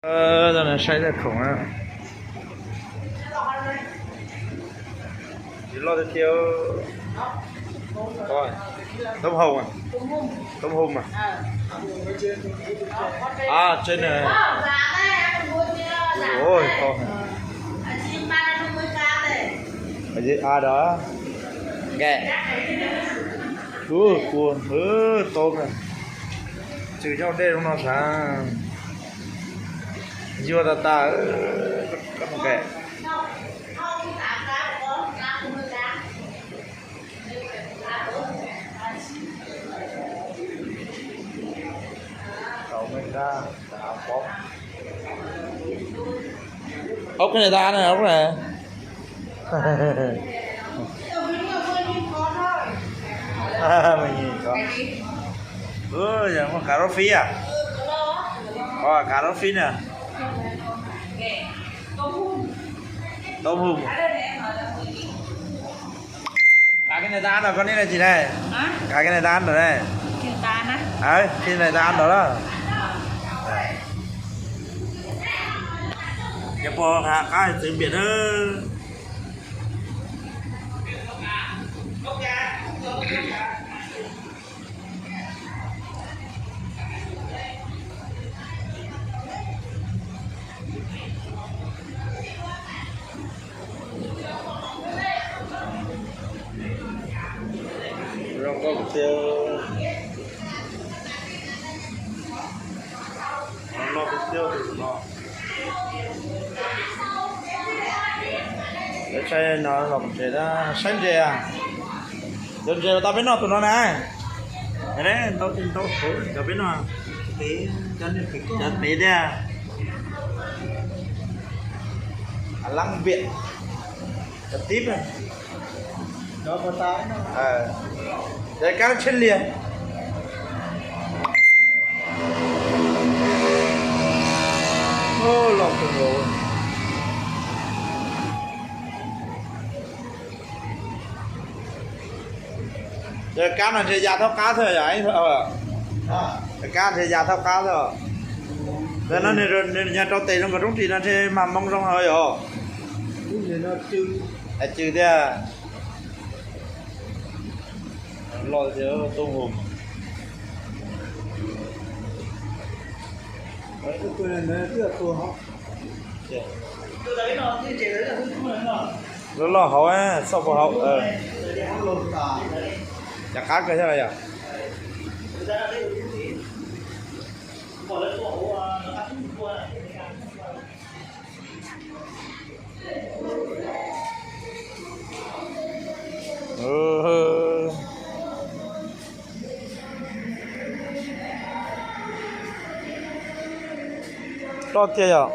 Saib tej khoom na. Tsis loj tiag tiag. Toob hau, toob hau mas. Tseb na. Ab, kua, toob na. Tsw nyob dej zoo no sav. Yuag tas tas. Ub, qhib niam tab na, ub na. Muaj kav rau fib a? Kav rau fib na. Toob hum. Kav koj niam tab no, koj niam no tsis ne? Kav koj niam tab no ne? Koj niam tab no lawm. Yog puas qab txiv npiam na. Loj tiag tiag no. Lawv saib no los ntses, saib ntses. Cov ntses uas tau peb noj tus no na. Ntau ntau cov peb noj. Cov pem tiag. Lab npiam, cov tib. Cov kab tsheb liag. Los kawg nkaus. Cov kab no ntshe ya thaub qab xwb yom. Cov kab ntshe ya thaub qab xwb. Tab no nws nyob rau tes zoo nkaus roob ris no ntshe mag moo zoo heev yom. Cw tiag. Loj tiag, toob hum. Loj loj hauv, xauj puas hauv. Cov qab kawg thiab yom. Loj tiag yom.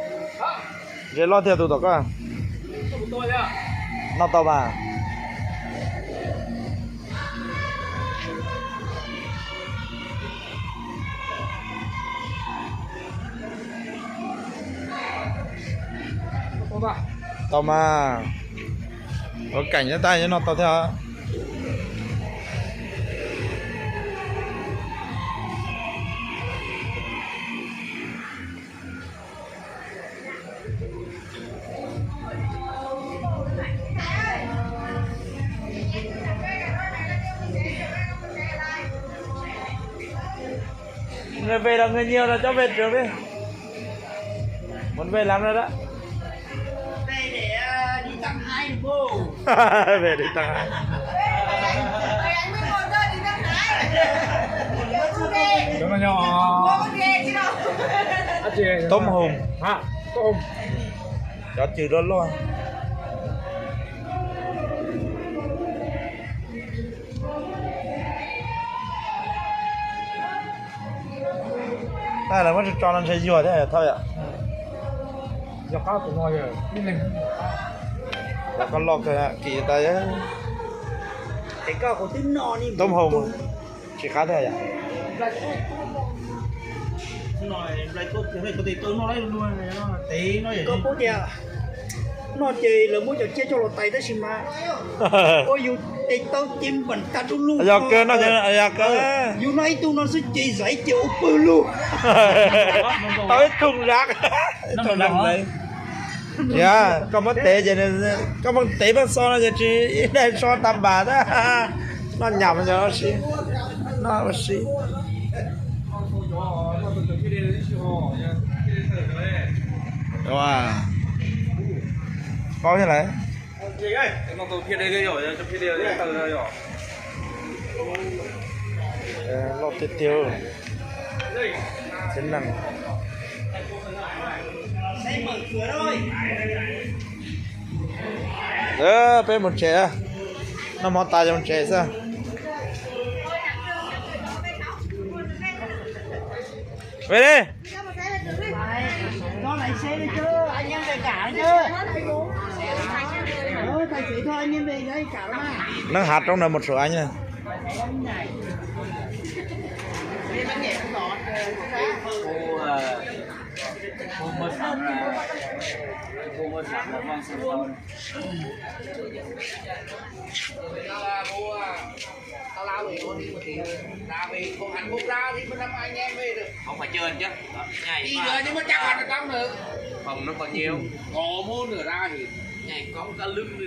Ntses loj tiag tus tom koj. Noj tau mas. Tau mas. Ua keem nyob tab nyob no tau thiab. Người về là người nhiều là cho về trước đi. Muốn về lắm rồi đó. Về để, ờ, đi Tăng Hải bồ. Về đi Tăng Hải. Đúng rồi, nhỏ. Tôm hùm. Hả? Tôm hùm. Cov cw loj loj. Lawv muab tso tso no ntshe yuag thiab thawj yom. Yog qab tus no yog ib leeg. Los koj loj kawg kim tas. Toob hau tsis qab thiab yom. No ces lawv muab cov tsiaj coj los tais tab sis mas ua yus tes taw ces npam tas du lug. Yog kawg no, yog kawg. Yus noj ib tug no xwb ces zaiv ces ua pwg lug. Tau ib tug zab, ib tug zab. Tias koj muab tev ces, koj muab tev pheej so no ces tsis ib daig so tas npam tab. Noj nyam cov ua si, noj ua si. Paub thiab lawm. Loj tiag tiag. Txiv neej. Peb mus tsev, noj mov tas ces mus tsev xwb. Ve li. Neeg hav roob ntawd một triệu anh. Không phải chơi chứ. Nhảy mà. Phòng nó còn nhiều. Nhảy cống cả lưng.